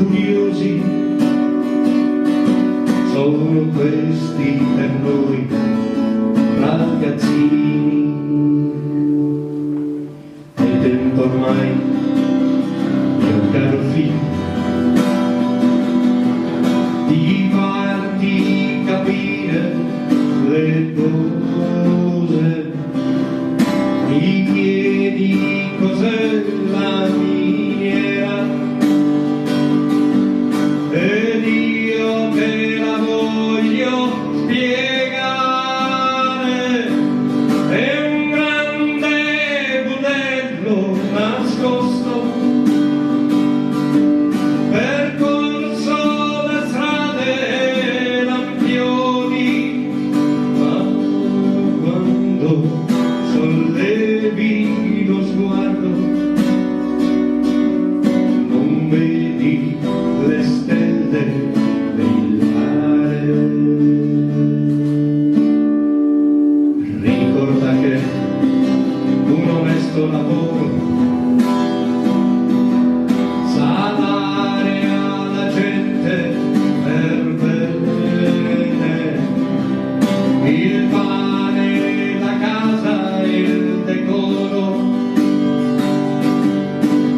Furiosi sono questi per noi ragazzini. È tempo ormai, mio caro figlio, di farti capire le cose. Mi chiedi cos'è la miniera ed io te la voglio spiegare. È un grande budello nascosto percorso da strade e lampioni, ma quando sollevi lo sguardo non vedi le stelle brillare. Ricorda che un onesto lavoro sa dare alla gente per bene il pane, la casa e il decoro,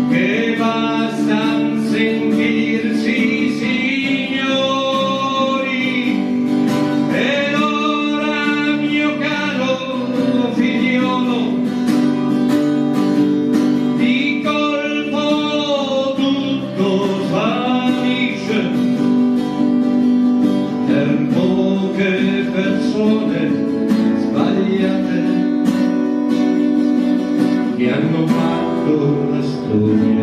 che basta sentirsi signori. Ed ora, mio caro figliolo, di colpo tutto svanisce per poche persone sbagliate che hanno fatto la storia.